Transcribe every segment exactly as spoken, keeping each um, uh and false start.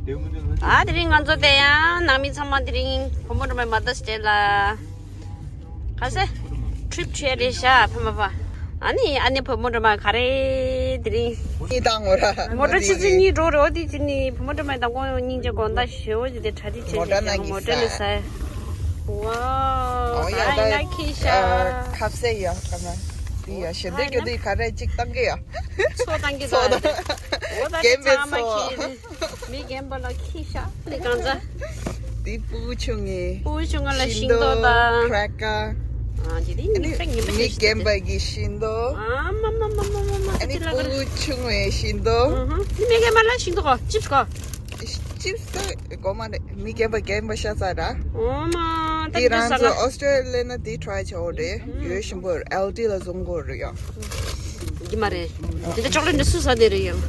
ཨ་དེ་རིང་ང་ཚོ་དེ་ཡང་ནང་མི་ཚང་མ་དེ་རིང་བུ་མོ་སྒྲོལ་མའི་མ་དཱར་སི་ཌེ་ལ་ག་ས་ཊི་རིབ་བྱས་རེད་ཤག་ཕ་མ་ཕ། ཨ་ནི་ཨ་ནེ་བུ་མོ་སྒྲོལ་མ་ག་རེ་དེ་རིང་གཉིས་བཏང་ངོ་ར། མོ་ཊ་ཆུ་ཚོད་གཉིས་འགྲོ་རེད། འོ་དེ་ཆུ་ནི་བུ་མོ་སྒྲོལ་མའི་མདང་དགོང་སྙིང་རྗེ་དགོང་དག་ཞེ་བོ་ཅིག་དེ་གྲ་སྒྲིག་བྱས་མོ་ཊ་ནང་གི་མོ་ཊ་ནས་ཟ། ཟ། ཝའོ། ཨོ་ཡ་ད་ད་ཡིན་ན་ཁྱི་ཤ། ཁ་ཟས་ཡ་ཀ་མ། དེ་ཡ་ཞེ་འདོད་རྒྱུ་དེ་ག་རེ་གཅིག་བཏང་གི་ཡ། ཚོ་བཏང་གི་ཚོ་ད། ད། འོ་ད་རྒན་པའི་ཚང་མ་ཚོ། ཁྱི་མི་རྒན་པ་ལ་ཁྱི་ཤ་ལས་གང་ཚ། དེ་སྤུ་གུ་ཆུང་ངེ། སྤུ་གུ་ཆུང་ང་ལ་ཤིང་ཏོག་ཤིང་ཏོག་དང་། ཁྲ་ཀ་ཨ་ཅི་དེ་ཨ་ནི་ཉི་ཤ་ཉི་མ་མི་ཞིག་རྒན་པ་གི་ཤིང་ཏོག་ཨ་མ་མ་མ་མ་མ་མ་ཨ་ནི་ཅི་ལ་སྤུ་གུ་ཆུང་བའི་ཤིང་ཏོག་ཨ་ཧ་ནི་མི་རྒན་པ་ལ་ཤིང་ཏོག་གོ་ཅིབ་སི་གོ་ཅིབ་སི་ད་གོ་མ་རེད། མི་རྒན་པ་རྒན་པ་ཤ་ཚ་ར། ཨོ་མ། ད་དེ་འདི་རང་ས་ཚོ་ལ་ཨོ་སི་ཊྲེ་ལི་ཡ་ན་དེ་ཊྲའི་བྱེད་འོ་རེད། ཡོད་ཞིམ་པོ་ཨེལ་ཌི་ལ་བཟུང་གོ་རེད་ཡ། འདི་མ་རེད། འདི་འདྲ་ཅོག་ལེ་ཊི་འདི་སུ་ཟ་དེ་རེད་ཡ། ང་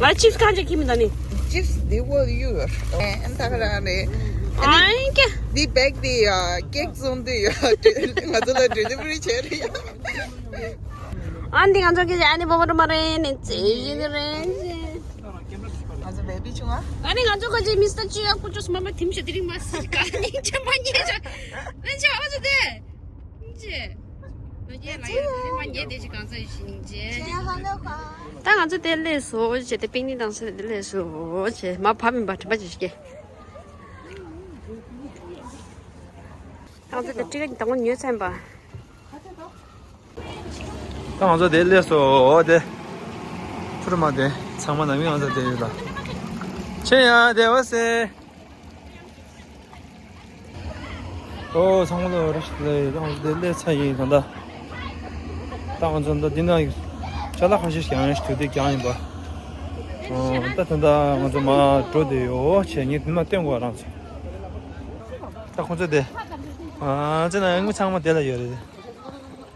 ལ་ཅིབ་སི་གང་ཅིག་ཁྱི་མི་ད་ནི། ཅིབ་སི་འདི་བོ་ཡོད་ཨེ་ད་ག་རང་རེད། ཨ་ནི་ཨ་ཀྱ། འདི་བེག་འདི་ཡ་ཀེག་བཟུང་དུས་ཡ་ང་ཚོ་ལ་ཌེ་ལི་ཝ་རི་བྱས་རེད་ཡ། ཨ་འདི་ང་ཚོ་སྐད་ཆ་ཨ་ནི་བོ་མ་རུ་མ་རེད་ནི་ཙེ་ཡི་ནི་རེད། ང་ཚོ་བེ་བི་བྱུང་ཨ། ཨ་ནི་ང་ཚོ་ཁ་ཅིག་མི་སི་ཊར་ཅི་ཡ་ཀུ་ཅོ་སི་མ་མ་ཐིམ་ཤ་དེ་རིང་མ་སི་ཀ་ནི་ཆེན་པོ་ཉེ་ཆ། ཨ་ཅི་ཨ་ཅི་དེ། ཅི། ལོ་རྒྱས་ལ་ཡོད་དེ་མ་ཉེ་དེ་ཅི་གང་ཚ་ཡི་ཤིང་ཅི། ད་ང་ཚོ་དེ་ལས་སོ་ཅེ་དེ་པིག་ནི་དང་སེ་དེ་ལས་སོ་ཅེ་མ་ཕ་མིན་པ་དྲི་མ་ཅི་ཞིག་གེ། ང་ཚོ་དེ་ཏྲི་ག་ཉི་དང་པོ་ཉོས་ཚན་པ། ད་ང་ཚོ་དེ་སླེབས་སོང་། འོ་དེ། ཕུ་རུ་མ་དེ་ཚང་མ་ནང་མི་ང་ཚོ་དེ་ཡོད་ལ། ཆེ་ཡ་དེ་འོ་སེ། ཨོ་ཚང་མ་ལོ་རེ་ཞིག་ལ་ཡོད། ད་ང་ཚོ་དེ་སླེབས་ཚར་ཡིན་ད་ལྟ། ད་ང་ཚོ་ད་འདི་ན་ཅ་ལག་ཁ་ཤས་ཤིག་ཡང་ཡང་ཞིག་དུས་དེ་རྐྱང་ཡིན་པ། ཨོ་ད་ད་ལྟ་ང་ཚོ་མ་འགྲོ་དེ་ཡོད་བྱས་ངས་དེ་མ་སྟོན་དགོས་རང་ཚོ། ད་ཁོང་ཚོ་དེ། ཨ་ཙི་ན་ངུ་ཚང་མ་དེ་ལ་ཡོད་རེད།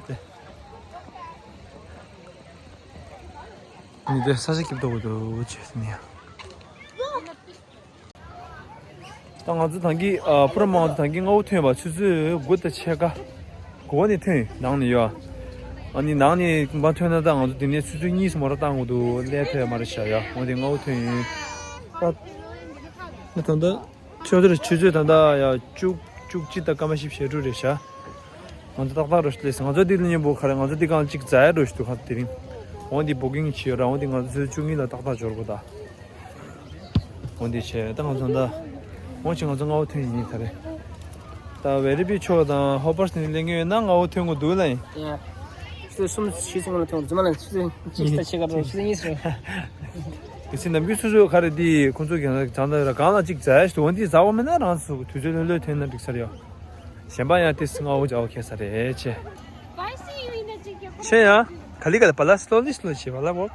དེ། ནི་དེ་ས་ཆ་སྐྱིད་པོ་འདུག་ཅེས་ནི། ད་ང་ཚོ་ཐང་གི་ཨ་ཕུ་ར་མང་ཚོ་ཐང་གི་སྔ་བོ་ཐོན་པ་ཆུ་ཚོད་དགུ་དང་ཕྱེད་ཀ་གོ་བ་ནས་ཐོན་ནང་ནས་ཡོད། ཨ་ནི་ནང་ནས་མ་ཐོན་ན་ད་ང་ཚོ་དེ་ནས་ཆུ་ཚོད་གཉིས་སུ་མ་ར་བཏང་དགོས་འདུག་ལས་ཐོན་མ་རེད་ཤག་ཡ། འོ་དེ་སྔ་བོ་ཐོན་ཡིན། ད་ནི་ད་ལྟ། ཆུ་ཚོད་ཆུ་ཚོད་ད་ལྟ་ཡ་བཅུ་བཅུ་གཅིག་དང་སྐར་མ་བཞི་བཅུ་ཞེ་དྲུག་རེད་ཤག་ང་ཚོ་ཏག་ཏག་རོ་ཞིག་ལས་ང་ཚོ་འདི་ལ་མཉམ་པོ་ཁ་རེ་ང་ཚོ་འདི་གང་གཅིག་ཛའི་རོ་ཞིག་འདུག་ཁ་དེ་རིང་། འོ་འདི་བུ་ཀིང་བྱས་ཡོད་ར། འོ་འདི་ང་ཚོ་ཆུ་ཚོད་བཅུ་གཉིས་ལ་ཏག་ཏག་འབྱོར་དགོས་ད། འོ་འདི་བྱས་ད་ང་ཚོ་ད། འོ་ཅི་ང་ཚོ་སྔ་བོ་ཐོན་ཡིན་ད་རེད། ད་ཝེ་རི་པི་ཕྱོགས་དང་ཧོ་པར་སི་ནས་ལེན་གི་ཡོད་ན་སྔ་བོ་ཐོན་དགོས་འདུག་ལ་ཡིན། ཆུ་ཚོད་གསུམ་ཕྱེད་ཙམ་ལ་ཐོན་དགོས་རྫུན་མ་ལ་ཆུ་ཚོད་གཅིག་དང་ཕྱེད་ཀ་རོ་ཆུ་ཚོད་གཉིས་རོ། དེ་ཚེ་ནམ་རྒྱུན་སོ་སོའི་ག་རེ་འདི་ཁོང་ཚོ་གང་ལ་གང་ལ་གཅིག་ཛའི་ཞིག་འོ་འདི་ཛ་བོ་མེད་ན་རང་ཚོ་དུས་ཚོད་ལྷོད་ལྷོད་ཐོན་ན་འགྲིག་ས་རེད་ཡ། གཞན་པ་ཡང་དེ་སྔ་བོ་ཛ་བོ་ཁེལ་ས་རེད་ཆེ། ཆེ་ཡ། ག་ལི་ག་ལི་བ་ལ་སི་ལོ་ལི་སི་ལོ་ལི་བྱེད་བ་ལ་ཝོག་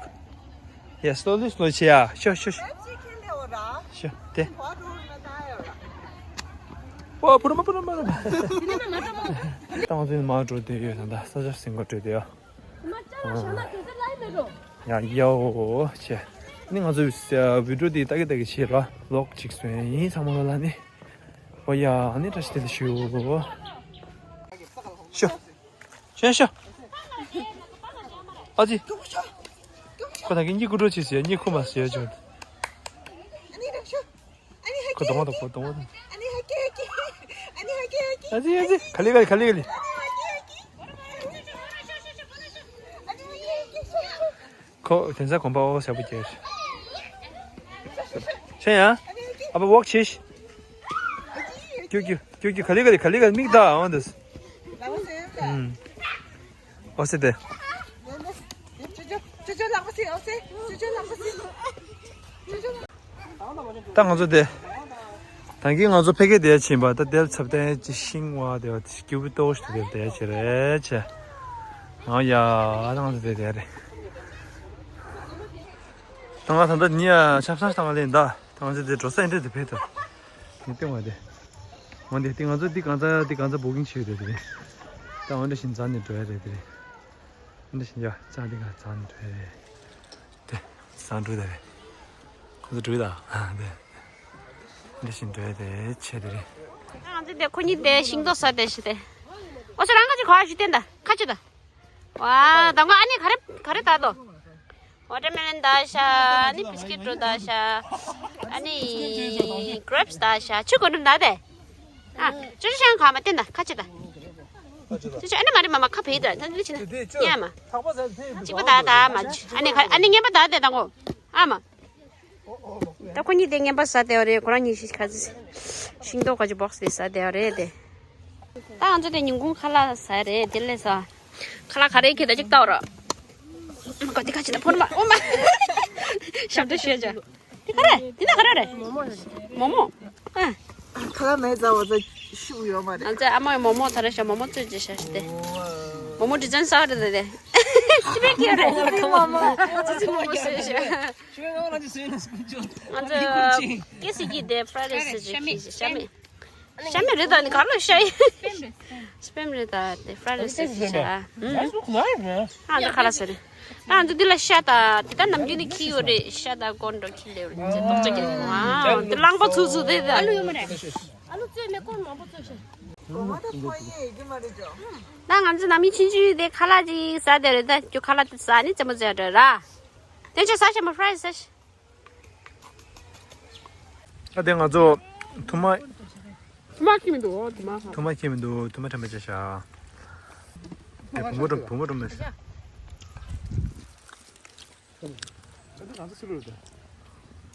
ཡ་སི་ལོ་ལི་སི་ལོ་ལི་བྱེད་ཡ། ཤོ་ཤོ་ཤོ། ཤོ་དེ། ཝ་ཕུ་ར་མ་ཕུ་ར་མ་ཕུ་ར་མ། ད་ང་ཚོ་མར་འགྲོ་བསྡད་ཡོད། ད་ལྟ་ས་ཆ་ཟིན་ག་འགྲོ་བསྡད་ཡོད། ཡ་ཡའོ་ཆེ། ནི་ང་ཚོས་བི་ཌིའོ་འདི་ལྟ་གི་ལྟ་གི་བྱེད་ར་ལོག་ཅིག་སོན་ཡིན་ཚང་མ་ལ་ནི། ཨོ་ཡ་ནི་བཀྲ་ཤིས་བདེ་ལེགས་ཞུ། ཤོ། ཤོ་ཤོ། ཨ་ཙི། ཁོ་ད་གི་གཉིད་ཁུག་འགྲོ་ཅིག་ཟེར་གཉིད་ཁུག་མ་ཟེར་བྱུང་། ཁོ་གདོང་བ་དང་ཁོ་གདོང་བ་དང་། ཨ་ཙི་ཨ་ཙི་ག་ལེ་ག་ལེ་ག་ལེ་ག་ལེ། ཁོ་དེང་སང་གོམ་པ་ཨོ་ཟེར་པོ་སྐྱེས། ཤེས་ཡ། ཨ་ཕ་ཝོག་བྱེད། ཀྱུ་ཀྱུ་ཀྱུ་ཀྱུ་ག་ལེ་ག་ལེ་ག་ལེ་ག་ལེ་མིག་ད་ཨོ་འདུག་ཨོ་སེ་དེ། ད་ང་ཚོ་དེ། ད་གིན་ང་ཚོ་ཕ་གི་དེ་ཕྱིན་པ་ད་དེར་ཚབ་ཏན་ཅི་ཤིང་བ་དེ་བ་སྐྱུ་བི་ཏོག་ཞིག་དེ་དེ་ཅི་རེད་ཅེ། ང་ཡ་ད་ང་ཚོ་དེ་དེ་རེད། ད་ང་ད་ལྟ་ནི་ཡ་ཆབ་གསང་ཞིག་ད་ང་ལེན་ད་ད་ང་ཚོ་དེ་འགྲོ་ས་ཨེ་འདྲ་དེ་ཕེབས་ད། ངས་སྟོན་བ་དེ། འོན་ཏེ་དེ་ང་ཚོ་དེ་གང་ཚ་དེ་གང་ཚ་བུ་ཀིང་བྱས་དེ་དེ་རེད། ད་འོན་ཏེ་ཞིང་ཚ་ནས་འགྲོ་ཡ་རེད་དེ་རེད། འདི་བཞིན་ཡ་ཅག་འདི་ག་ཚང་འགྲོ་ཡ་རེད། དེ་ཚང་འགྲོ་ཡ་རེད། ཁོ་ཚོ་འགྲོ་ཡ་ད་དེ། འདི་བཞིན་འགྲོ་ཡ་དེ་ཆེ་དེ་རེད། ང་ཚོ་དེ་ཁོ་གཉིས་དེ་ཤིང་ཏོག་ཟ་དེ་ཞི་དེ། ཨོ་ཚོ་རང་ཁ་ཅིག་ག་བ་ཞུ་བསྟན་ད་ཁ་ཅིག་ད། ཝ་ད་ང་ཨ་ནི་ག་རེ་ག་རེ་ད་དོ། ཝ་ཊར་མེ་ལོན་དག་ཤག་ཨ་ནི་བི་སི་ཀིཊ་འགྲོ་དག་ཤག་ཨ་ནི་གྷི་རེབ་སི་དག་ཤག་ཆུ་གོ་འགྲུམ་དག་དེ། ཨ། ཅོ་ཅོ་ཤང་ག་མ་བསྟན་ད་ཁ་ཆེ་ད། ཅོ་ཅོ་ཨ་ནི་མ་རེད་མ་མ་ཁ་བེ་ད་ད་འདི་ཆེ་ན་ཉན་མ། གཅིག་པ་ད་ད་མ་ཨ་ནི་ཁ་ཨ་ནི་ངན་པ་ད་དེ་ད་ངོ་། ཨ་མ། ད་ཁོ་གཉིས་དེ་ངན་པ་ཟ་བསྡད་པ་རེད། ཁོ་རང་གཉིས་ཤི་ཁ་ཟི་ཤིང་ཏོག་ག་ཅི་བོག་སི་དེ་ཟ་བསྡད་པ་རེད་དེ། ད་ང་ཚོ་དེ་ཉིན་གུང་ཁ་ལག་ཟ་རེད་དེ་ལས་ས། ཁ་ལག་ག་རེ་ཁྱེད་ད་ཅིག་ལྟ་བ་ར། ཨ་མ་ག་དེ་ཁ་ཆེ་ན་ཕོར་མ་ཨོ་མ། ཞབས་བྲོ་ཞུས་ཅོ། དེ་ག་རེ་དེ་ན་ག་རེ་རེད། མོ་མོ་རེད། མོ་མོ། ཨ། ཁ་ལག་མེད་ཟ་བ་ཚོ་ཤུགས་ཡོད་མ་རེད། ང་ཚོའི་ཨ་མ་ཡི་མོ་མོ་ད་རེ་ཤ་མོ་མོ་བཙོས་ཅི་ཤ་ཤི་དེ། མོ་མོ་དྲི་ཅན་ས་རེད་དེ། ཤི་བའི་སྐྱེ་རེད། ཙི་ཙི་མོ་མོ། ཙི་ཙི་མོ་མོ་ཟེར་ཤ། ང་ཚོ་ཀེ་སི་གི་དེ་ཕ་ར་རེ་སི་ཤ་མེད། ཤ་མེད། ཤ་མེད་རེད་ད་ནི་ག་ལ་ཤ་ཡི། སི་པེམ་རེད་ད་དེ་ཕ་ར་རེ་སི་ཤ། ཨ་འདི་ཁ་ལག་ཟེར། ད་འདི་འདི་ལ་ཤ་ད་དེ་ད་ནམ་རྒྱུན་ནི་ཁྱི་ཡོད་རེད། ཤ་ད་ཀོན་འགྲོ་ཁྱི་ལེབ་རེད་ཅེས་ཏོག་ཙམ་གྱི་རེད། ཨ་འདི་གླང་པོ་ཚུགས་ཚུགས་དེ་ད། ཨ་ལུ་ཡོད་མ་རེད། ཨ་ལུ་བཙོས་མེད་ཀོར་མང་པོ་བཙོས་ཤ། ད་ང་ཚོ་ནམ་ཡིན་ཕྱིན་ཆད་དེ་ཁ་ལག་ཅིག་ཟ་དེ་རེད་ད། ཁྱོད་ཁ་ལག་དེ་ཟ་ནི་རྩེད་མོ་རྩེ་ཡ་འགྲོ་ར། དེ་ཆོ་ཟ་ཤ་མ་ཕ་ར་རེ་སི་ཟ་ཤ། ཨ་དེ་ང་ཚོ་ཐུར་མ། ཐུར་མ་ཁྱི་མི་འདུག་ཐུར་མ། ཐུར་མ་ཁྱི་མི་འདུག་ཐུར་མ་ཁྲམ་པ་བྱས་ཤག་དེ་བུ་མོ་ཁྲམ་བུ་མོ་ཁྲམ་པ་ཤག་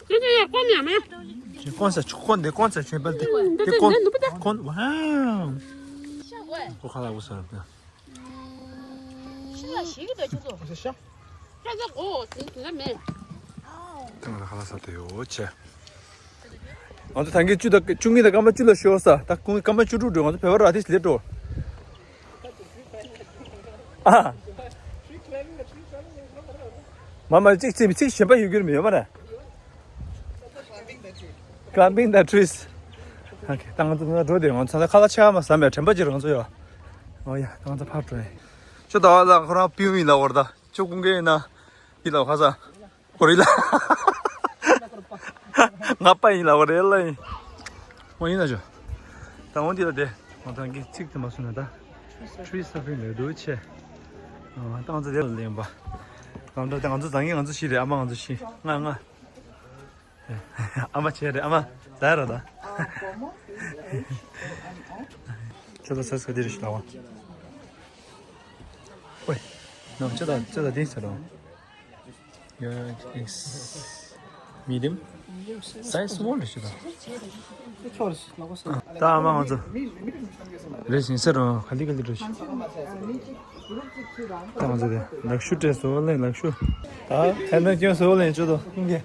ཁྱི་ཁྱི་ཡ་ཀོན་ཡ་མེ། ཁྱི་ཀོན་ས་ཆུ་ཀོན་དེ་ཀོན་ས་ཆེན་པ་དེ་དེ་ཀོན་ཀོན་ཝའོ། ཁོ་ཁ་ལག་འུ་ས་ར། ཤི་ལ་ཤི་གི་འདུག་ཁྱོད་ཚོ། ཤ་ཤ། ཤ་ཤ་འོ་དེ་དེ་ལ་མེད། ཏང་ལ་ཁ་ལག་ཟ་དེ་ཡོད་ཆེ། ང་ཚོ་ཐང་གི་བཅུ་དང་བཅུ་གཉིས་དང་སྐར་མ་བཅུ་ལ་ཤོར་ས། ད་ཁོང་སྐར་མ་བཅུ་དྲུག་འགྲོ། ང་ཚོ་བོད་པ་ར་ཏིས་ལེ་འགྲོ། ཨ། མ་མ་གཅིག་ཚིག་ཚིག་གཞན་པ་ཡོད་རྒྱུ་མི་ཡོད་མ་རེད། Climbing the trees. Okay, ད་ང་ཚོ་ང་འགྲོ་དེ་ང་ཚོ་ཁ་ལག་ཆ་མ་ཟ་མེད་དྲན་པ་ཅིག་རང་ཚོ་ཡོད། ཨོ་ཡ་ད་ང་ཚོ་ཕར་འགྲོ་ཡིན། ཅོ་ད་བ་ལ་ཁོ་རང་པིའུ་ཡིན་ལ་བར་ད་ཅོ་ཀུང་གེ་ཡིན་ན་ཡིན་ལ་ཁ་ས་ཁོ་རི་ལ་ང་པ་ཡིན་ལ་བར་ཡ་ལ་ཡིན། ཨོ་ཡིན་ན་ཅོ་ད་འོང་དེ་ལ་དེ་ང་ཚོ་གི་ཚིག་དེ་མ་སུ་ན་ད་tree surfing ལ་འདུག་ཆེ། ཨ་ད་ང་ཚོ་དེ་ལ་ལེན་པ་ང་ཚོ་ད་ང་ཚོ་བཟང་ངན་ང་ཚོ་ཤི་རེད། ཨ་མ་ང་ཚོ་ཤི་ང་ང་། ཨ་མ་བྱས་རེད། ཨ་མ་ཟ་ར་ད། ཁྱོད་ཚོ་ཚ་ཚ་འདི་རེད་ཤི་ལ་བ། ཝེ། ནང་ཁྱོད་ཚོ་ཁྱོད་ཚོ་འདི་ཟེར་རོ། ཡ་ཨིགས་མི་ཌི་ཡམ་སའིཛ་སི་མོལ་རེད་ཤི་ད། ད་ཨ་མ་ང་ཚོ་རེད་ཟིན་ཟེར་རོ། ག་ལི་ག་ལི་འགྲོ་ཤི། ད་ང་ཚོ་དེ་ལག་ཤུ་སྤྲད་སོང་ལེ་ལག་ཤུ། ད་ཧེ་མེ་སྐྱོན་སོང་ལེ་ཅོ་དོ་ཀུང་གེ།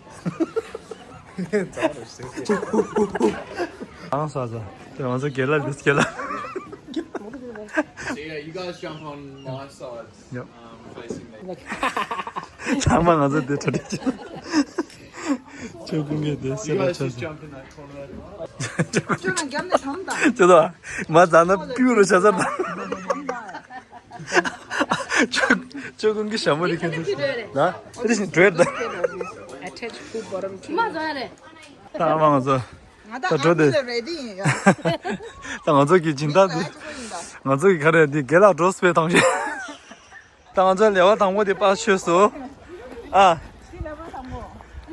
ཨང་ས་ས། དེ་ང་ཚོ་རྒན་ལགས་འདུག་རྒན་ལགས། So yeah, you guys jump on my side, Yep. um, facing me. ཚང་མ་ང་ཚོ་དེ་གྲ་སྒྲིག་བྱས། ཅོ་ཀུང་གེ་དེ་སེ་ར་ཆ་ས། ཅོ་ཀུང་གེ། ཅོ་དོ། མ་ཛ་ན་པིའུ་རུ་ཆ་ས་ད། ཅོ་ཅོ་ཀུང་གི་ཞྭ་མོ་རི་ཁན་ཚོ་ན། ཨེ་ཏི་ཤིན་འགྲོ་ཡ་ད། Attach full bottom to མ་ཟ་རེད། ད་མ་ང་ཚོ་ང་ད་ད་འགྲོ་ཨ་དེ་ལ་ready ཡིན་ཡ། ད་ང་ཚོ་གི་སྦྱིན་བདག་དེ་ང་ཚོ་གི་ག་རེ་དེ་རྒན་ལགས་འགྲོ་སྤེལ་བཏང་ཤེ། ད་ང་ཚོ་ལེ་ཝལ་དང་པོ་དེ་པར་ཆོད་སོང་། ཨ།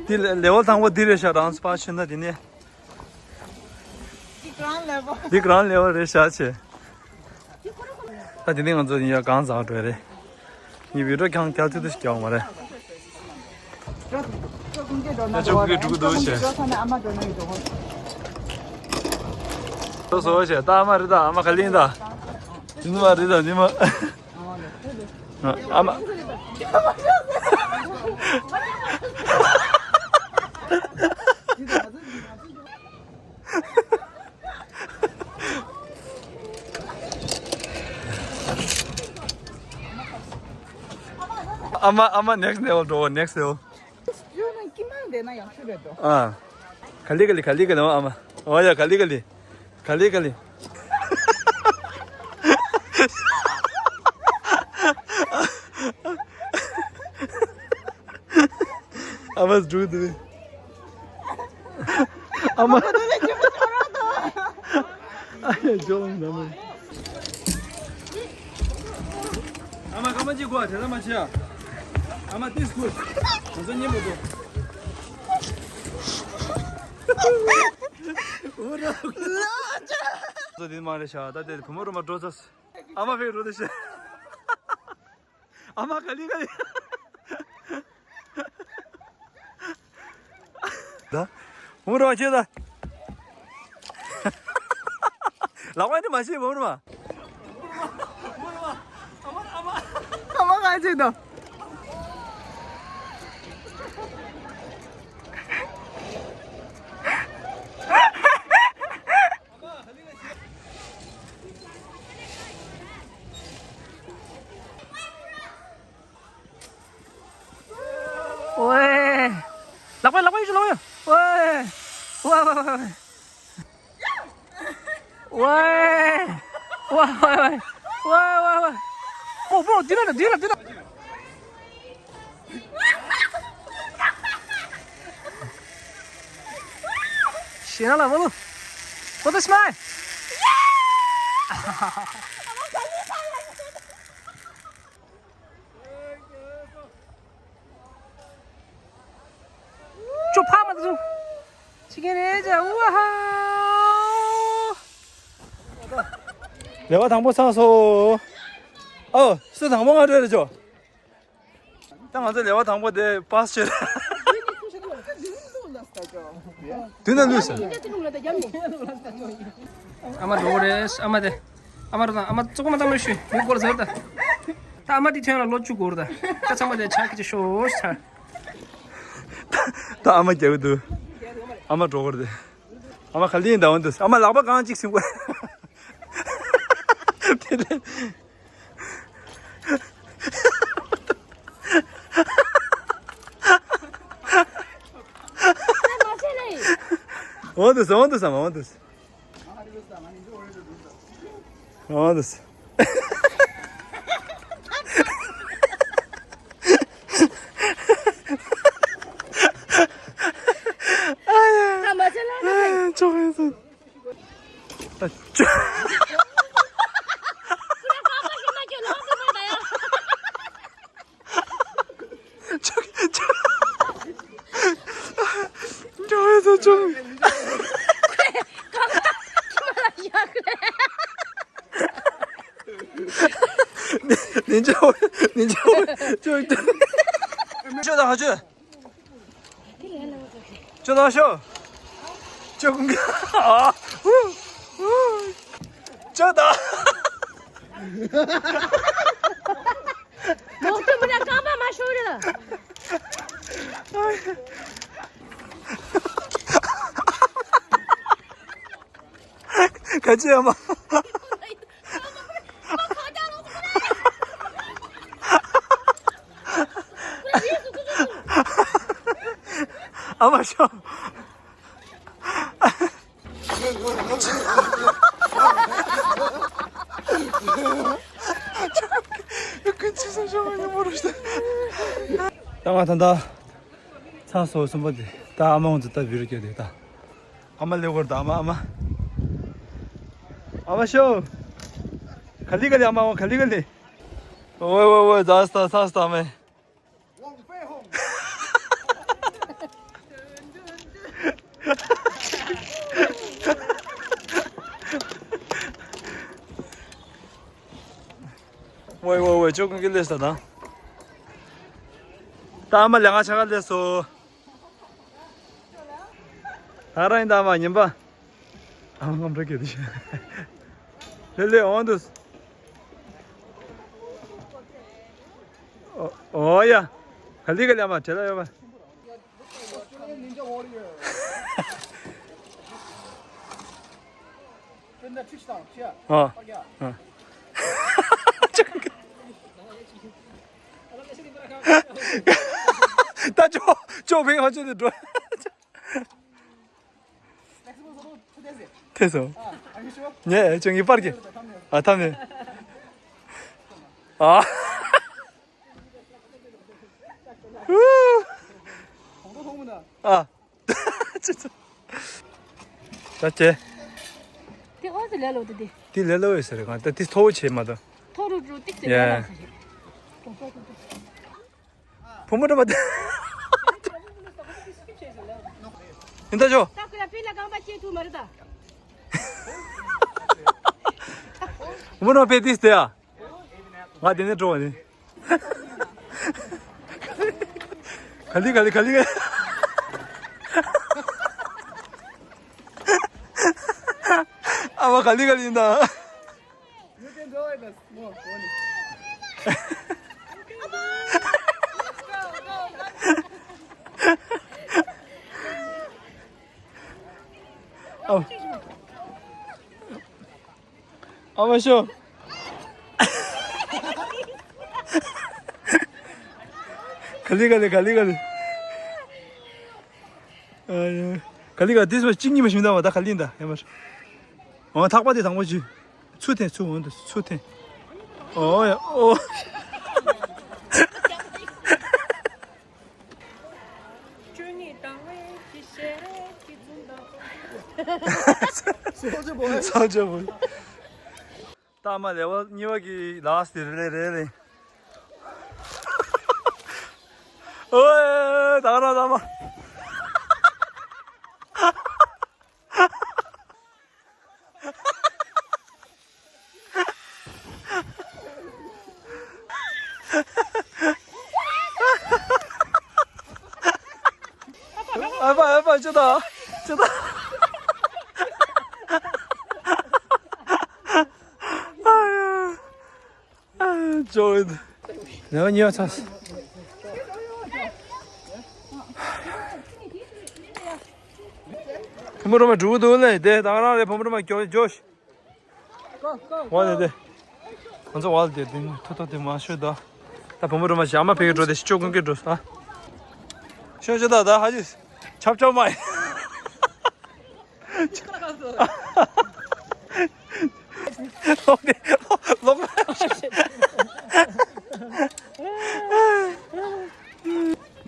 དེ་ལེ་ཝལ་དང་པོ་འདི་རེད་ཤག་རང་ཚོ་པར་ཆོད་ན་དེ་ནས། འདི་གང་ལེ་བ། འདི་གང་ལེ་བ་རེད་ཤག་ཆེ། ད་དེ་ནས་ང་ཚོ་ཡིན་ཡ་གང་ཟག་འགྲོ་ཡ་རེད། ངའི་བི་ཌིའོ་ཀྱང་ཀྱལ་ཐུ་ཐུ་ཞིག་ཀྱང་མ་རེད། ད་ཅོ་ཀུང་གེ་འགྲོ་གི་འདུག་ཆེ། ཅོ་ཀུང་གེ་འགྲོ་ས་ནས་ཨ་མ་འགྲོ་ན་ཡོད་དོ། ཅོ་སོ་ཆེ། ད་ཨ་མ་རེད་ད། ཨ་མ་ག་ལིང་ད། འདི་མ་རེད་ད་འདི་མ། ཨ་མ། ཨ་མ་ཨ་མ་next level འགྲོ་next level། ཡོད་ན་ཀི་མང་བསྡད་ན་ཡག་ཤོས་རེད་དོ། ཨ། ག་ལེ་ག་ལེ་ག་ལེ་ག་ལེ་ཨ་མ། ཨོ་ཡ་ག་ལེ་ག་ལེ། ག་ལེ་ག་ལེ། ཨ་མ་འགྲོ་འདུག་ཨ་མ། ཨ་ཡ་ཇོ་ལང་ན་མ། ཨ་མ་ཀ་མ་ཅི་གོ་དེ་ལ་མ་ཆེ་ཨ། ཨ་མ་ཏིས་ཁུར། ང་ཚོ་མཉམ་པོ་འགྲོ། འོ་ར། ཚོ་དེ་མ་རེད་ཤག་ད་དེ་བུ་མོ་རུ་མ་འགྲོ་ཚར། ཨ་མ་ཕེབས་འགྲོ་དེ་ཤག་ཨ་མ་ག་ལི་ག་ལི། ད། མུ་རོ་ཁྱོད་ད། ལག་པ་འདི་མ་བྱེད་མུ་རོ་མ། ཨ་མ་ག་ཅིག་དང་། ཝེ། ལག་པ་ལག་པ་ཡིད་ཆུ་ལོག་ཡོད། ཝེ། ཝེ་ཝེ་ཝེ་ཝེ། ཝེ། ཝེ་ཝེ་ཝེ། ཝེ་ཝེ་ཝེ། ཨོ་བོ་འདི་ལ་འདི་ལ་འདི་ལ། ཞེ་ན་ལ་བོ་ལུ། བོ་དུ་སྨ། ཅོ་ཕ་མ་དུ། ཅི་གེ་རེ་ཇ་ཝ་ཧ། ལེ་བ་དང་པོ་ཚང་སོ། ཨོ་སུ་དང་པོ་ང་འདྲ་རེ་ཅོ། ད་ང་ཚོ་ལེ་བ་དང་པོ་དེ་པཱས་བྱས། དུས་ན་ལུས་སོ། ཨ་མ་འགྲོ་རེད་ཨ་མ་དེ། ཨ་མ་རོ་དང་ཨ་མ་བཙོག་མ་བཏང་མ་ཤི་མི་སྐོར་ཟེར་ད། ད་ཨ་མ་དེ་ཐོན་ལ་ལོ་བཅུ་འགོར་ད། ད་ཚང་མ་དེ་ཆག་གི་ཅི་ཤོ་ཆ། ད་ཨ་མ་རྒྱག་གི་འདུག་ཨ་མ་འགྲོ་གི་རེད། ཨ་མ་ག་ལེར་འདའ་འོང་འདུག་ཨ་མ་ལག་པ་གང་གཅིག་ཟིན་པ། དེ་ལས། འོང་འདུག་ཟེར། འོང་འདུག་ཟེར། མ་འོང་འདུག་ཟེར། འོང་འདུག་ཟེར། ཨ་ཡ། ཅོག་ཡིན་ཟེར། ཨ་ཅོ། ཅོག་ཅོག་ཅོག་ཡིན་ཟེར་ཅོག། ནིན་ཇ་ནིན་ཇ་ཅོག་ཅོག་དང་ཧ་ཅོ། ཅོ་ལགས་ཤོག་ཅོ་ཀུན་དགའ། ཨ། ཧུ། ཧུ། ཅོ་ད། མོག་ཏུ་མི་འདྲ་རྐང་པ་མ་ཤོར་ར། ག་ཅི་ཡ་མ། ཨ་མ་ཤོག་ཀུན་ཅི་སོང་ཤོག་ཉིན་མོ་རུ་ཤ། ད་ང་ད་ད་ཚང་སོ་གསུམ་པ་དེ་ད་ཨ་མ་ང་ཚོ་ད་བི་རུ་སྐྱོ་དེ་ད། ཨ་མ་ལེ་གོར་ད་ཨ་མ་ཨ་མ། ཨ་མ་ཤོ། ག་ལི་ག་ལི་ཨ་མ་ཨ་མ་ག་ལི་ག་ལི། ཝེ་ཝེ་ཝེ་ཛ་སྟ་ས་སྟ་མེ། ཝེ་ཝེ་ཝེ་ཅོ་ཀུན་གི་ལེ་སྟ་ད། ད་ཨ་མ་ལེ་ང་ཆ་ག་ལེ་སོ། ད་རང་ཡིན་ད་མ་ཉན་པ། ཨ་མ་ངམ་ར་སྐད་དུ་ཤེས། ལེ་ལེ་འོང་དུས། ཨོ་ཨོ་ཡ། ག་ལི་ག་ལི་ཨ་མ་བྲེལ་ལ་ཡོད་པ། ཨ། ཨ། ད་ཅོ་ཅོ་བེ་ཧ་ཅོ་དེ་འགྲོ། ཐེ་སོ། ཉེ་ཅོ་ངི་པར་གྱི། ཨ་ཐམ་ནེ། ཨ། ཨ། ཅི་ཚོ། ད་ཅེ། དེ་ཨོ་ཙི་ལེ་ལོ་དེ་དེ། དེ་ལེ་ལོ་ཡོད་ས་རེད་གང་ད་དེ་མཐོ་བོ་ཆེ་མ་གཏོགས། མཐོ་རུ་རུ་ཏིག་ཙེ་ཡ། ལེ་ལོ་ས་རེད། བུ་མོ་འགྲོ་མ་དེ། ཡིན་ད་ཤོ། བུ་མོ་འགྲོ་མ་དཔེ་ཏིས་དེ་ཡ། ང་དེ་ནས་འགྲོ་བ་ནི། ག་ལི་ག་ལི་ག་ལི་ག། ཨ་མ་ག་ལི་ག་ལི་ཡིན་ད། ཨ། ཨ་མ་ཤོ། ག་ལི་ག་ལི་ག་ལི་ག་ལི། ཨ་ཡ། ག་ལི་ག་དེ་སོ་གཅིག་གཉིས་མ་ཞིག་མི་འདུག་བ། ད་ག་ལི་འདའ་ཡ་མར། འོ་ཐག་པ་དེ་དང་པོ་ཅིག་ཚུར་འཐེན་ཚུར་འོང་དུ་ཚུར་འཐེན། ཨོ་ཡ་ཨོ། སོ་ཇོ་བོ། ད་མ་ལེ་བ་གཉིས་པ་གི་ལཱ་སི་ཊི་རེད་རེད་རེད། ཨོ་ད་ག་རང་ད་མ། ཨ་ཕ་ཨ་ཕ་ཅི་ད་ཅི་ད། ཨ་ཡ། ཨ་ཇོ་ཡིན། ལེ་བ་གཉིས་པ་ཚར། བུ་མོ་རུ་མ་འགྲུག་འདུག་ལེ་དེ་ད་ག་རང་རེད། བུ་མོ་རུ་མ་ཇོ་ཇོ་ཤི། ཝ་ལེ་དེ། ང་ཚོ་ཝ་ལེ་དེ་དེ་ཐོ་ཐོ་དེ་མ་ཤོད་ད། ད་བུ་མོ་རུ་མ་ཞག་མ་ཕེ་གི་འགྲོ་དེ་ཤི་ཅོ་ཀུན་ཀེ་འགྲོ་ད། ཤོད་ཤོད་ད་ད་ཧ་ཅི། ཆབ་ཆབ་མ་ཡིན། ལོག་ནས་ལོག་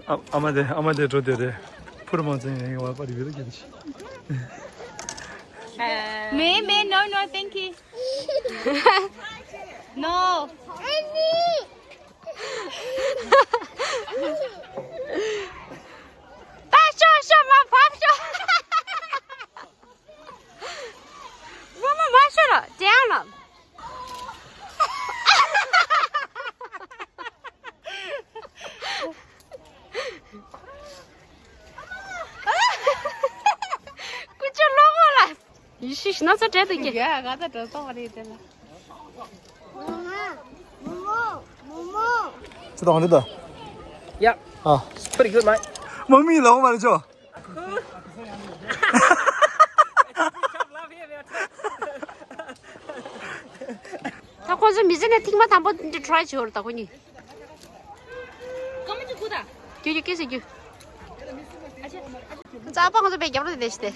ཨ་ཨ་མ་དེ་ཨ་མ་དེ་འགྲོ་དེ་རེད། ཕུར་མ་ཚན་ཡང་ཡོང་བ་པར་ཡོད་ཀྱི། Me, me, no, no, thank you. No. ད་ཤོག་ཤོག་མ་ཕབ་ཤོག་ངོ་མ་མ་ཤོར་རོགས་དྲན་ལ། ཀུ་ཅོ་ལོག་གོ་ལ། ཡི་ཤི་ཤི་ན་ཚ་བྲལ་དུ་སྐྱེ། ཡ་ང་ཚ་བྲལ་སོང་བ་རེད་དེ་ལ། ཅི་དང་རེད་ད། Yeah, ཨ། Pretty good, mate. མང་མི་ལོག་མ་རེད་ཅོ། ད་ཁོང་ཚོ་མི་ཚེ་ནས་ཐེངས་མ་དང་པོ་འདི་try བྱེད་འོར་ད་ཁོ་གཉིས། རྒྱུ་རྒྱུ་སྐད་ཟེར་རྒྱུ། རྩ་པ་ང་ཚོ་པའི་རྒྱབ་རོ་དེ་བསྡད་ཤི་སྟེ།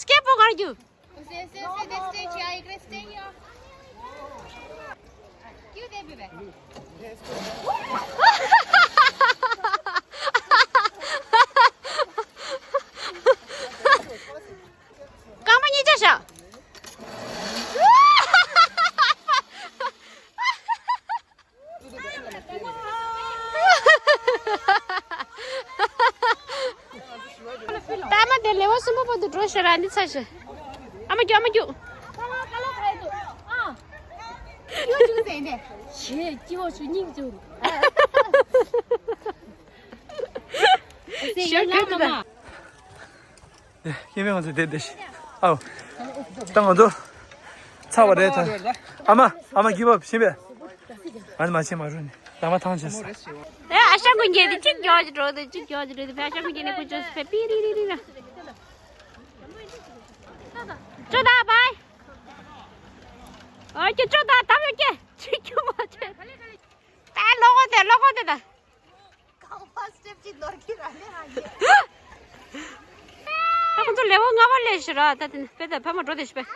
Skateboard གར་རྒྱུ། Stay, stay, stay, stay, stay here. You there, baby. རྐང་པ་གཉིས་ཆ་བཞག་ད་མ་དེ་ལེ་བ་གསུམ་པ་བར་དུ་འགྲོ་ཤེས་ར་འདི་ཚ་ཤེས། ཨ་མ་རྒྱུག་ཨ་མ་རྒྱུག་ཞེས་སྐྱིད་པོ་ཆུ་སྙིང་རྗེ་བོ། ཞེས་སྐྱིད་པོ། སྐྱེ་དམན་ང་ཚོ་བསྡད་བསྡད་ཤིག་ཨའོ། ད་ང་ཚོ་ཚར་བ་རེད་ད། ཨ་མ་ཨ་མ་གིབ་ཨབ་ཤེས་པས། ང་ཚོ་མ་བྱེད་མ་རུང་ནི་ད་མ་ཐང་བྱས་སོ། ཨེ་ཨ་ཤ་ཀུན་རྒྱལ་དེ་གཅིག་རྒྱག་གི་འགྲོ་དེ་གཅིག་རྒྱག་གི་འགྲོ་དེ་ཕ་ཤ་ཀུན་རྒྱལ་ནས་ཀུན་ཅོས་པེ་པི་རི་རི་རི་ར། ཅོ་ད་བའི། ཨོ་ཀྱེ་ཅོ་ད་ད་བའི་ཀྱེ་ཅིག་ཀྱུ་མ་ཅེ། ད་ལོག་གོ་དེ་ལོག་གོ་དེ་ད། ཁང་པ་སི་ཊེབ་ཅིག་ནོར་གྱི་ར་ལེ་ཧ་གི། ད་ཁོང་ཚོ་ལེ་བོ་ལྔ་པ་ལས་ཤི་ར་ད་དེ་ནི་དཔེ་ད་ཕ་མ་འགྲོ་དེ་ཤི་པས།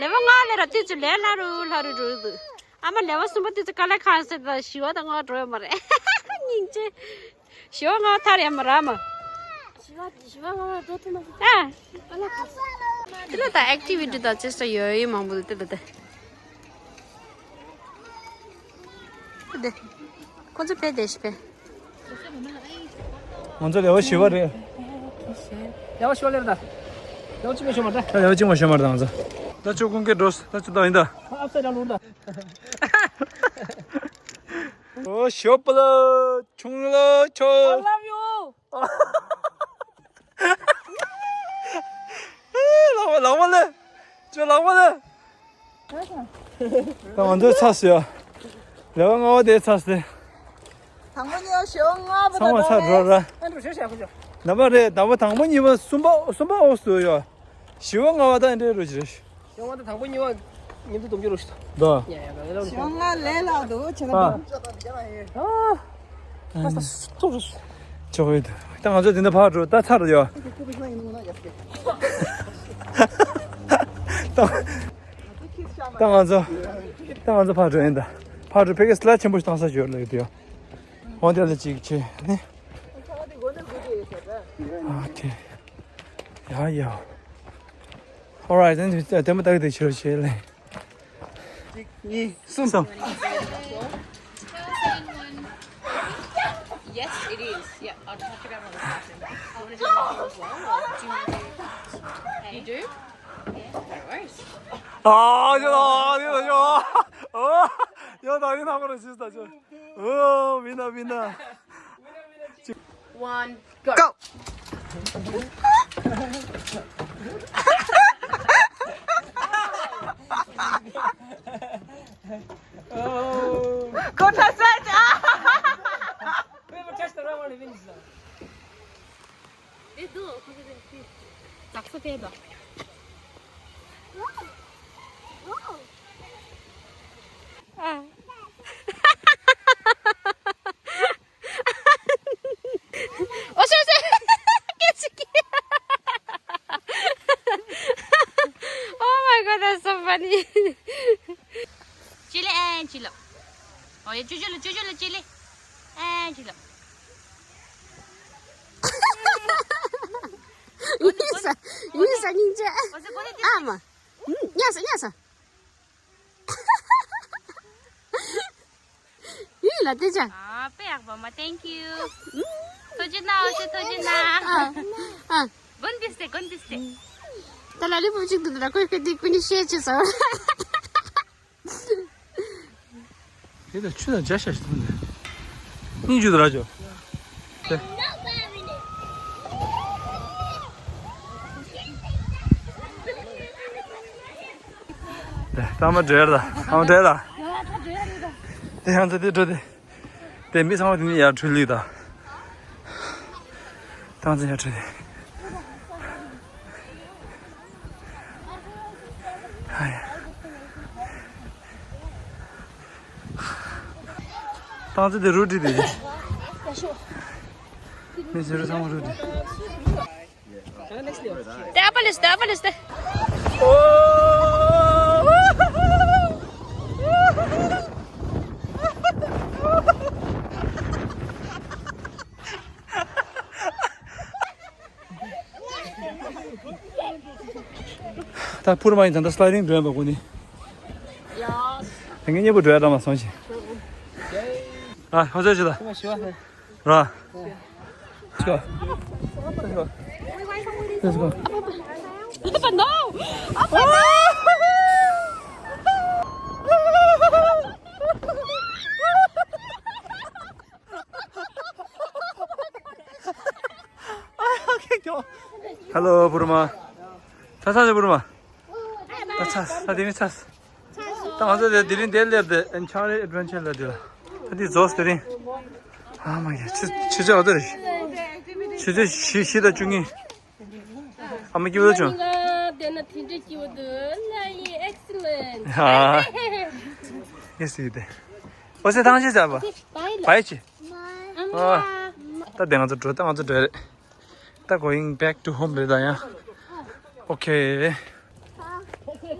ལེ་བོ་ལྔ་ལས་ར་དུས་ཚོད་ལས་ལྷ་རུ་ལྷ་རུ་རུ་རུ། ཨ་མ་ལེ་བ་གསུམ་པ་དེ་ཚོ་དཀའ་ལས་ཁག་ཟེར་ད་བཞི་བ་དང་ལྔ་བ་འགྲོ་ཡོད་མ་རེད། སྙིང་རྗེ། བཞི་བ་ལྔ་བ་ཐར་ཡ་མ་ར་མ། བཞི་བ་བཞི་བ་ལྔ་བ་འགྲོ་ཐུབ་མ་སོང་། ཨ། དཀའ་ལས་ཁག་སོང་། དེ་ལ་ད་ཨེག་ཊི་བི་ཊི་དང་ཅི་ས་ཡོད་ཡོད་མང་པོ་འདུག་དེ་ལ་དེ། དེ། ཁོ་ཚོ་ཕེབས་བསྡད་ཤི་ཕེབས། ང་ཚོ་ལེ་བ་བཞི་བ་རེད། ལེ་བ་བཞི་བ་ལེ་བ་ད། ལེ་བ་གཅིག་མ་ཤོར་མ་རེད་ད། ལེ་བ་གཅིག་མ་ཤོར་མ་རེད་ད་ང་ཚོ། ད་ཆུ་ཀུན་སྐྱེལ་འགྲོ། ད་ཆུ་ད་ཡིན་ད། ཨབ་སའིཌ་ཌའོན་ལོག་ད། ཨོ་ཞོ་པ་ལ་ཆུང་ལ་ཆོ། I love you. ལག་པ་ལག་པ་ལ། ཆོ་ལག་པ་ལ། ད་ང་ཚོའི་ཚར་སོང་ཡ། ལེ་བ་ལྔ་བ་དེ་ཚར་སོང་། དང་པོ་གཉིས་པ་བཞི་པ་ལྔ་པ་ཚང་མ་ཚར་འགྲོ་ར། ཨ་འགྲོ་ཤོག་ཤོག་ཤོག་ནམ་པ་རེད། ད་པ་དང་པོ་གཉིས་པ་གསུམ་པ་གསུམ་པ་འོག་སུ་ཡོད། བཞི་པ་ལྔ་པ་ད་འདྲེ་རུ་ཅི་རེད། བཞི་པ་ལྔ་པ་ད་དང་པོ་གཉིས་པ་ཉིན་དུ་སྡོམ་རྒྱུ་རུ་ཤི་ད། ཡ་ཡ་ཡ་ལ་བཞི་པ་ལྔ་ལས་ལ་འདུག་ཆེ་ན་འདུག་ཨ། ཨ་ཐུག་རུ་ཤི། ཆོག་གི་འདུག་ད་ང་ཚོ་འདི་འདྲ་ཕར་འགྲོ་ད་ཚར་ཡོད། ད་ད་ང་ཚོ་ད་ང་ཚོ་ཕར་འགྲོ་ཡིན་ད། ཕར་འགྲོ་ཕ་གི་སླ་ཆེན་པོ་ཞིག་བཏང་ས་ཡོད་ལ་ཡོད་དེ་ཡོད། འོ་དེ་ལ་ཅིག་བྱེད་ནི། ཨ་ཁེ། ཡ་ཡ། Alright, then དེ་མོ་ལྟ་གི་དེ་ཕྱིར་བྱེད་ལེ། གཅིག་གཉིས་གསུམ། གསུམ། Yes, it is. Yeah, I'll talk to grandma this afternoon. I want to do that as well. Do you want to do? You do? Yeah, no worries. ཨ་ཡོད་ཡོད་ཡོད། ཨོ་ཡོད་ད་ཡིན་ན་ཁོ་རང་ཤི་ད་ཆོ། ཨོ་མི་ན་མི་ན། One, go. Go. Oh. Go to set. Whoever touched the rubber wins. They do. That's what they do. Ah. Oh, sorry, sorry. Oh my God, that's so funny. Chile and chilo. Oh, yeah, chuchulo, chuchulo, chile. And chilo. Isa, isa ninja. Ama. Nyasa, nyasa. ཡིན་ལ་དེ་ཅང་། ཨ་དཔེ་ཡག་པོ་མ། Thank you. ཐུགས་རྗེ་གནང་། ཨོ་ཤེ་ཐུགས་རྗེ་གནང་། ཨ་ཨ། གོན་ཏིས་ཏེ་གོན་ཏིས་ཏེ། ད་ལ་ལི་བུ་གཅིག་འདུག་ད་ཁོས་ཁོས་དེ་ཀུན་ནི་ཤེས་ཆེ་སོང་། དེ་ད་ཆུ་དང་འཇའ་ཤ་ཞིག་འདུག་ནས། སྙིང་རྗེ་དུ་ར་ཅོ། དེ། དེ་ཐ་མ་འདྲེར་ད་ཐ་མ་འདྲེར་ད། དེ་ཡང་ཚ་དེ་འགྲོ་དེ། དེ་མི་ཚང་མ་དེ་ནི་ཡར་འགྲོ་ལུགས་ད། ཏང་ཙེ་ཡར་འགྲོ་དེ། ཧའི། ཏང་ཙེ་དེ་རུ་འགྲོ་དེ། མི་ཚེ་རུ་ཚང་མ་རུ་འགྲོ། Double is, double is the. ད་ཕུར་མ་ཡིན་ད་ད་སི་ལའི་ཌིང་འགྲོ་ཡ་འབའ་གོ་ནི། ཡ། ད་ངས་མཉེས་པོ་འགྲོ་ཡ་འདྲ་མ་སོང་ཞིག་ཨ་ཧོ་ཟེར་ཞིག་ད། ར། Let's go. Let's go. Up and down! Up and down! Hello, Burma. ཚ་ཚ་ཚ་Burma. ད་ཚ་ཚ་དེ་མི་ཚ། ད་ང་ཚོ་དེ་དེ་རིང་དེ་སླེབས་ཏེ་ཨེན་ཆང་རེ་ཨེ་ཌི་ཝེན་ཆར་ལ་དེ་ལ། ད་དེ་རྫོགས་དེ་རིང་། ཨ་མ་ཡ་ཆུ་ཆུ་ཚོད་ཨ་ད་རེ། ཆུ་ཚོད་བཞི་བཞི་དང་བཅུ་གཉིས། ཨ་མ་སྐྱིད་པོ་བྱུང་། དེ་ན་དེ་འདྲ་སྐྱིད་པོ་འདུག་ལ་ཡིན། Excellent. ཧ། ཡེ་སི་དེ། ཨོ་སེ་ཐང་ཆེ་ཟ་བ། བའི་ཆེ། ཨ། ད་དེ་ང་ཚོ་འགྲོ་ད་ང་ཚོ་འགྲོ་རེད། ད་going back to home རེད་ད་ཡང་། Okay.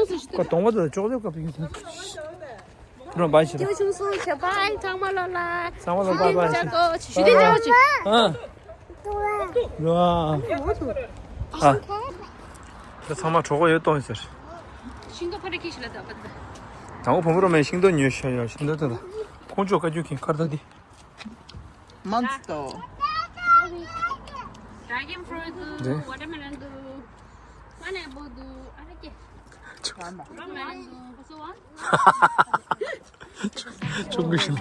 ཡོང་ཟེར་ཞུ། ཁོ་གདོང་པ་དང་ཅོག་ཙེ་བཀབ་ཡོང་ཟེར། ཁྱེད་རང་བའི་ཞིག་རེད། ཆུང་སོང་བྱས་པ་ཚང་མ་ལོ་ལ། ཚང་མ་ལོ་བའི་བའི་ཞིག་ཞུ་དེ་ཅོག་ཅིག་ཨ། ར། ཨ། ད་ཚང་མ་གྲོགས་པོ་ཡོད་གཏོང་ཟེར། ཤིང་ཏོག་ཕ་ར་ཁྱི་ཞིག་ལ་ད་པ་ད། དང་པོ་བུ་མོ་རོ་མའི་ཤིང་ཏོག་ཉོས་ཤ་ཡ་ཤིང་ཏོག་ད་ད། ཁོང་ཅོག་བཀའ་བཀྱོན་མཁན་ཁར་ད་དེ། མོན་སི་ཊར། Dragon fruit འདུག་རེད། Watermelon འདུག Pineapple འདུག་ཨ་ར་ཀེ། Watermelon འདུག་ཁོ་སོ་བ། ཅུང་གི་ཞིམ།